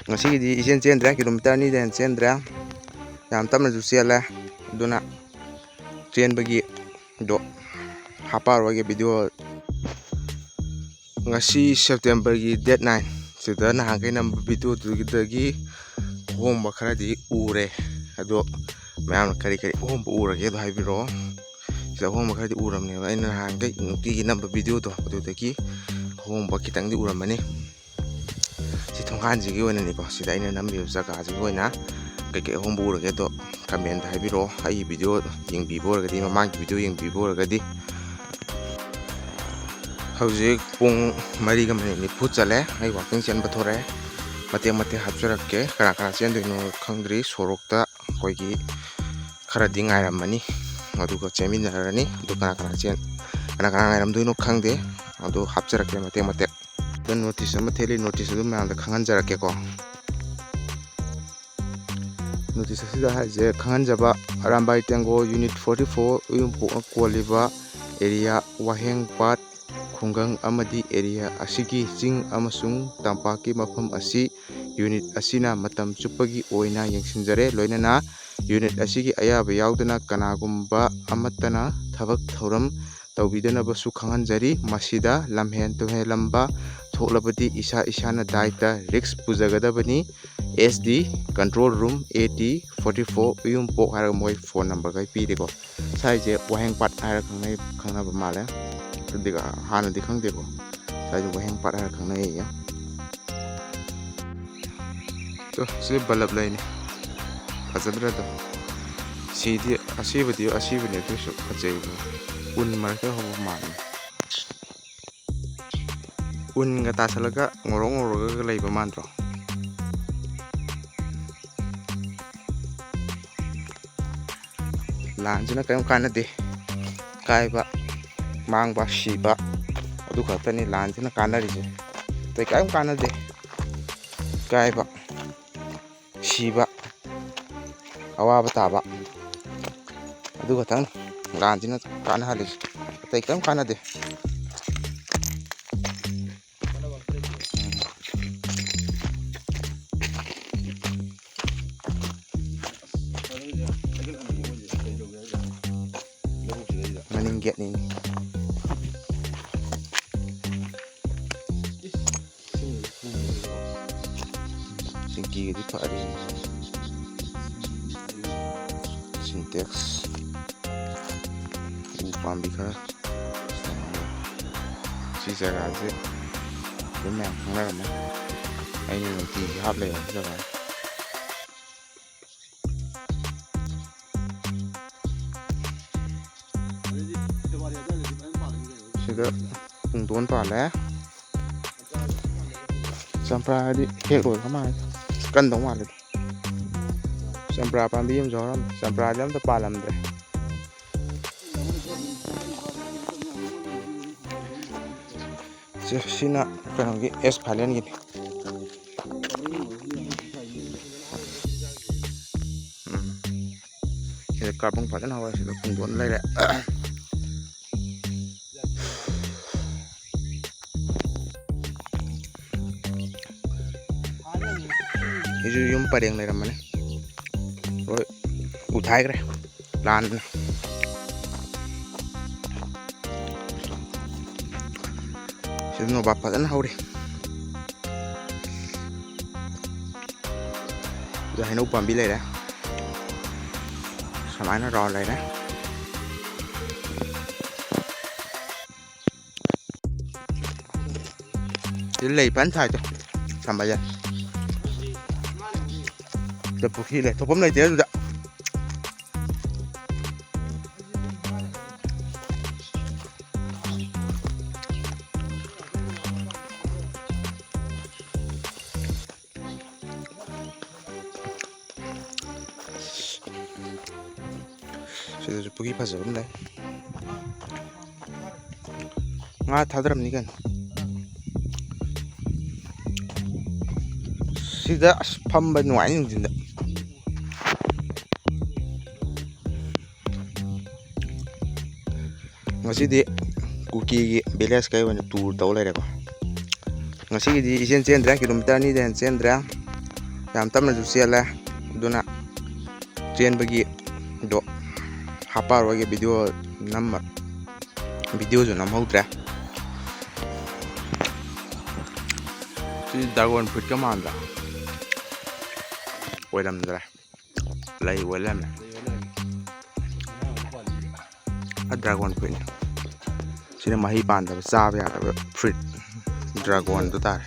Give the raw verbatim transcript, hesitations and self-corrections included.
ꯉꯁꯤꯒꯤꯗꯤ ꯏꯆꯦꯟ ꯆꯦꯟꯗ꯭ꯔꯦ, ꯀꯤꯂꯣꯃꯤꯇꯔ ꯑꯅꯤꯗꯩ ꯍꯦꯟꯅ ꯆꯦꯟꯗ꯭ꯔꯦ꯫ ꯌꯥꯝ ꯇꯞꯅꯁꯨ ꯆꯦꯜꯂꯦ, ꯑꯗꯨꯅ ꯆꯦꯟꯕꯒꯤꯗꯣ ꯍꯥꯞꯄꯛꯑꯔꯣꯏꯒꯦ ꯚꯤꯗꯤꯑꯣ꯫ ꯉꯁꯤ ꯁꯦꯞꯇꯦꯝꯕꯔꯒꯤ ꯗꯦꯠ ꯅꯥꯏꯟ ꯁꯤꯗ ꯅꯍꯥꯟꯈꯩ ꯅꯝꯕ ꯚꯤꯗꯤꯑꯣꯗꯨꯗꯒꯤ ꯑꯍꯣꯡꯕ ꯈꯔꯗꯤ ꯎꯔꯦ꯫ ꯑꯗꯣ ꯃꯌꯥꯝꯅ ꯀꯔꯤ ꯀꯔꯤ ꯑꯍꯣꯡꯕ ꯎꯔꯒꯦꯗꯣ ꯍꯥꯏꯕꯤꯔꯛꯑꯣ꯫ ꯁꯤꯗ ꯑꯍꯣꯡꯕ ꯈꯔꯗꯤ ꯎꯔꯝꯅꯦꯕ, ꯑꯩꯅ ꯅꯍꯥꯟꯈꯩ ꯅꯨꯡꯇꯤꯒꯤ ꯅꯝꯕ ꯚꯤꯗꯤꯑꯣꯗꯣ ꯑꯗꯨꯗꯒꯤ ꯑꯍꯣꯡꯕ ꯈꯤꯇꯪꯗꯤ ꯎꯔꯝꯃꯅꯤ꯫ ꯁꯤ ꯊꯣꯡꯒꯥꯟꯁꯤꯒꯤ ꯑꯣꯏꯅꯅꯤꯀꯣ, ꯁꯤꯗ ꯑꯩꯅ ꯅꯝꯃꯤꯕ ꯖꯒꯥꯁꯤꯒꯤ ꯑꯣꯏꯅ ꯀꯩꯀꯩ ꯑꯍꯣꯡꯕ ꯎꯔꯒꯦꯗꯣ ꯀꯃꯦꯟꯗ ꯍꯥꯏꯕꯤꯔꯛꯑꯣ꯫ ꯑꯩꯒꯤ ꯚꯤꯗꯤꯑꯣ ꯌꯦꯡꯕꯤꯕ ꯑꯣꯏꯔꯒꯗꯤ, ꯃꯃꯥꯡꯒꯤ ꯚꯤꯗꯤꯑꯣ ꯌꯦꯡꯕꯤꯕ ꯑꯣꯏꯔꯒꯗꯤ꯫ ꯍꯧꯖꯤꯛ ꯄꯨꯡ ꯃꯔꯤꯒ ꯃꯤꯅꯤꯠ ꯅꯤꯐꯨ ꯆꯠꯂꯦ꯫ ꯑꯩ ꯋꯥꯛꯀꯤꯡ ꯆꯦꯟꯕ ꯊꯣꯔꯛꯑꯦ꯫ ꯃꯇꯦꯛ ꯃꯇꯦꯛ ꯍꯥꯞꯆꯔꯛꯀꯦ꯫ ꯀꯅꯥ ꯀꯅꯥ ꯆꯦꯟꯗꯣꯏꯅꯣ ꯈꯪꯗ꯭ꯔꯤ꯫ ꯁꯣꯔꯣꯛꯇ ꯑꯩꯈꯣꯏꯒꯤ ꯈꯔꯗꯤ ꯉꯥꯏꯔꯝꯃꯅꯤ, ꯑꯗꯨꯒ ꯆꯦꯟꯃꯤꯟꯅꯔꯅꯤ꯫ ꯑꯗꯨ ꯀꯅꯥ ꯀꯅꯥ ꯆꯦꯟ-, ꯀꯅꯥ ꯀꯅꯥ ꯉꯥꯏꯔꯝꯗꯣꯏꯅꯣ ꯈꯪꯗꯦ꯫ ꯑꯗꯨ ꯍꯥꯞꯆꯔꯛꯀꯦ ꯃꯇꯦꯛ ꯃꯇꯦꯛ꯫ ꯑꯗ ꯅꯣꯇꯤꯁ ꯑꯃ ꯊꯦꯠꯂꯤ, ꯅꯣꯇꯤꯁ ꯑꯗꯨ ꯃꯌꯥꯝꯗ ꯈꯪꯍꯟꯖꯔꯛꯀꯦꯀꯣ꯫ ꯅꯣꯇꯤꯁ ꯑꯁꯤꯗ ꯍꯥꯏꯁꯦ ꯈꯪꯍꯟꯖꯕ, Arambai Tenggol unit forty four ꯎꯌꯨꯝꯄꯣꯛꯅ ꯀꯣꯜꯂꯤꯕ ꯑꯦꯔꯤꯌꯥ ꯋꯥꯍꯦꯡ ꯄꯥꯠ, ꯈꯨꯡꯒꯪ ꯑꯃꯗꯤ ꯑꯦꯔꯤꯌꯥ ꯑꯁꯤꯒꯤ ꯆꯤꯡ ꯑꯃꯁꯨꯡ ꯇꯝꯄꯥꯛꯀꯤ ꯃꯐꯝ ꯑꯁꯤ ꯌꯨꯅꯤꯠ ꯑꯁꯤꯅ ꯃꯇꯝ ꯆꯨꯞꯄꯒꯤ ꯑꯣꯏꯅ ꯌꯦꯡꯁꯤꯟꯖꯔꯦ꯫ ꯂꯣꯏꯅꯅ ꯌꯨꯅꯤꯠ ꯑꯁꯤꯒꯤ ꯑꯌꯥꯕ ꯌꯥꯎꯗꯅ ꯀꯅꯥꯒꯨꯝꯕ ꯑꯃꯠꯇꯅ ꯊꯕꯛ ꯊꯧꯔꯝ ꯇꯧꯕꯤꯗꯅꯕꯁꯨ ꯈꯪꯍꯟꯖꯔꯤ꯫ ꯃꯁꯤꯗ ꯂꯝꯍꯦꯟ ꯇꯨꯍꯦꯜꯂꯝꯕ ꯊꯣꯛꯂꯕꯗꯤ ꯏꯁꯥ ꯏꯁꯥꯅ ꯗꯥꯏꯇ, ꯔꯤꯛꯁ, ꯄꯨꯖꯒꯗꯕꯅꯤ꯫ S D control room, A T forty four ꯎꯌꯨꯝꯄꯣꯛ ꯍꯥꯏꯔꯒ ꯃꯣꯏ ꯐꯣꯟ ꯅꯝꯕꯔꯈꯩ ꯄꯤꯔꯤꯀꯣ꯫ ꯁ꯭ꯋꯥꯏꯁꯦ ꯋꯥꯍꯦꯡ ꯄꯥꯠ ꯍꯥꯏꯔ ꯈꯪꯅꯩ, ꯈꯪꯅꯕ ꯃꯥꯜꯂꯦ꯫ ꯑꯗꯨꯗꯤ ꯍꯥꯟꯅꯗꯤ ꯈꯪꯗꯦꯀꯣ꯫ ꯁ꯭ꯋꯥꯏꯁꯦ ꯋꯥꯍꯦꯡ ꯄꯥꯠ ꯍꯥꯏꯔ ꯈꯪꯅꯩꯌꯦ꯫ ꯇꯣ, ꯁꯤ ꯕꯂꯞ ꯂꯩꯅꯤ꯫ ꯐꯖꯗ꯭ꯔꯗꯣ꯫ ꯁꯤꯗꯤ ꯑꯁꯤꯕꯗꯤ ꯑꯁꯤꯕꯅꯦ, ꯑꯗꯨꯁꯨ ꯐꯖꯩꯕ꯫ ꯎꯟ ꯃꯔꯛꯇ ꯍꯧꯕ ꯃꯥꯜꯂꯦ꯫ ꯎꯟꯒ ꯇꯥꯁꯜꯂꯒ ꯉꯧꯔꯣꯛ ꯉꯧꯔꯒ ꯂꯩꯕ ꯃꯥꯟꯗ꯭ꯔꯣ? ꯂꯥꯟꯁꯤꯅ ꯀꯔꯤꯝ ꯀꯥꯟꯅꯗꯦ꯫ ꯀꯥꯏꯕ, ꯃꯥꯡꯕ, ꯁꯤꯕ, ꯑꯗꯨ ꯈꯛꯇꯅꯤ ꯂꯥꯟꯁꯤꯅ ꯀꯥꯟꯅꯔꯤꯁꯦ꯫ ꯑꯇꯩ ꯀꯔꯤꯝ ꯀꯥꯟꯅꯗꯦ꯫ ꯀꯥꯏꯕ, ꯁꯤꯕ, ꯑꯋꯥꯕ ꯇꯥꯕ, ꯑꯗꯨ ꯈꯛꯇꯪ ꯂꯥꯟꯁꯤꯅ ꯀꯥꯟꯅꯍꯜꯂꯤꯁꯦ꯫ ꯑꯇꯩ ꯀꯔꯤꯝ ꯀꯥꯟꯅꯗꯦ꯫ ꯒꯦꯠꯅꯤꯅꯦ꯫ ꯁꯤꯡꯀꯤꯒꯗꯤ ꯐꯔꯦ꯫ ꯁꯤꯟꯇꯦꯛꯁ꯫ ꯎ ꯄꯥꯝꯕꯤ ꯈꯔ꯫ ꯁꯤ ꯖꯒꯥꯁꯦ ꯑꯗꯨꯝ ꯃꯌꯥꯝ ꯈꯪꯅꯔꯝꯃꯅꯤ꯫ ꯑꯩꯅ ꯅꯨꯡꯇꯤꯒꯤ ꯍꯥꯞ ꯂꯩꯕ ꯖꯒꯥꯅꯤ꯫ ꯁꯤꯗ ꯄꯨꯡꯗꯣꯟ ꯄꯥꯜꯂꯦ꯫ ꯆꯝꯄ꯭ꯔꯥꯗꯤ ꯍꯦꯛ ꯂꯣꯏꯈ꯭ꯔ ꯃꯥꯜꯂꯦ꯫ ꯀꯟꯗꯧ ꯃꯥꯜꯂꯦ꯫ ꯆꯝꯄ꯭ꯔꯥ ꯄꯥꯝꯕꯤ ꯑꯃꯁꯨ ꯍꯧꯔꯝꯃꯦ꯫ ꯆꯝꯄ꯭ꯔꯥꯗꯤ ꯑꯝꯇ ꯄꯥꯜꯂꯝꯗ꯭ꯔꯦ꯫ ꯁꯤ, ꯁꯤꯅ ꯀꯩꯅꯣꯒꯤ ꯑꯦꯁ ꯐꯥꯏꯂꯦꯟꯒꯤꯅꯤ꯫ ꯎꯝ꯫ ꯁꯤꯗ ꯀꯥꯞꯄꯨꯡ ꯐꯖꯅ ꯍꯧꯔꯦ꯫ ꯁꯤꯗ ꯄꯨꯡꯗꯣꯟ ꯂꯩꯔꯦ꯫ ꯁꯤꯁꯨ ꯌꯨꯝ ꯄꯔꯦꯡ ꯂꯩꯔꯝꯕꯅꯦ꯫ ꯍꯣꯏ, ꯎꯊꯥꯏꯈ꯭ꯔꯦ꯫ ꯂꯥꯟꯅ꯫ ꯁꯤꯗ ꯅꯣꯕꯥꯞ ꯐꯖꯅ ꯍꯧꯔꯤ꯫ ꯁꯤꯗ ꯍꯩꯅꯧ ꯄꯥꯝꯕꯤ ꯂꯩꯔꯦ꯫ ꯁꯨꯃꯥꯏꯅ ꯔꯥꯎꯟ ꯂꯩꯔꯦ꯫ ꯁꯤꯗ ꯂꯩ ꯐꯖꯅ ꯊꯥꯏꯗꯣ꯫ ꯊꯝꯕ ꯌꯥꯏ꯫ ꯁꯤꯗ ꯄꯨꯈ꯭ꯔꯤ ꯂꯩ꯫ ꯊꯣꯛꯐꯝ ꯂꯩꯇꯦ ꯑꯗꯨꯗ꯫ ꯁꯤꯗꯁꯨ ꯄꯨꯈ꯭ꯔꯤ ꯐꯖꯕ ꯑꯃ ꯂꯩ꯫ ꯉꯥ ꯊꯥꯗꯔꯝꯅꯤ ꯀꯩꯅꯣ꯫ ꯁꯤꯗ ꯑꯁ ꯐꯝꯕ ꯅꯨꯡꯉꯥꯏꯅꯤ ꯅꯨꯡꯊꯤꯟꯗ꯫ ꯉꯁꯤꯗꯤ ꯀꯨꯀꯤꯒꯤ ꯚꯤꯂꯦꯖ ꯀꯩ ꯑꯣꯏꯅ ꯇꯨꯔ ꯇꯧ ꯂꯩꯔꯦꯀꯣ꯫ ꯉꯁꯤꯒꯤꯗꯤ ꯏꯆꯦꯟ ꯆꯦꯟꯗ꯭ꯔꯦ, ꯀꯤꯂꯣꯃꯤꯇꯔ ꯑꯅꯤꯗꯩ ꯍꯦꯟꯅ ꯆꯦꯟꯗ꯭ꯔꯦ꯫ ꯌꯥꯝ ꯇꯞꯅꯁꯨ ꯆꯦꯜꯂꯦ꯫ ꯑꯗꯨꯅ ꯆꯦꯟꯕꯒꯤꯗꯣ ꯍꯥꯞꯄꯛꯑꯔꯣꯏꯒꯦ, ꯚꯤꯗꯤꯑꯣ ꯅꯝꯃ ꯚꯤꯗꯤꯑꯣꯁꯨ ꯅꯝꯍꯧꯗ꯭ꯔꯦ꯫ ꯁꯤ ꯗ꯭ꯔꯥꯒꯣꯟ ꯐ꯭ꯔꯨꯏꯠꯀ ꯃꯥꯟꯗ꯭ꯔꯥ? ꯑꯣꯏꯔꯝꯗ꯭ꯔꯦ꯫ ꯂꯩ ꯑꯣꯏ ꯂꯩꯔꯝꯃꯦ꯫ ꯑ, ꯗ꯭ꯔꯥꯒꯣꯟ ꯐ꯭ꯔꯨꯏꯠꯅꯤ꯫ ꯁꯤꯅ ꯃꯍꯩ ꯄꯥꯟꯗꯕ, ꯆꯥꯕ ꯌꯥꯗꯕ ꯐ꯭ꯔꯨꯏꯠ, ꯗ꯭ꯔꯥꯒꯣꯟꯗꯨ ꯇꯥꯔꯦ꯫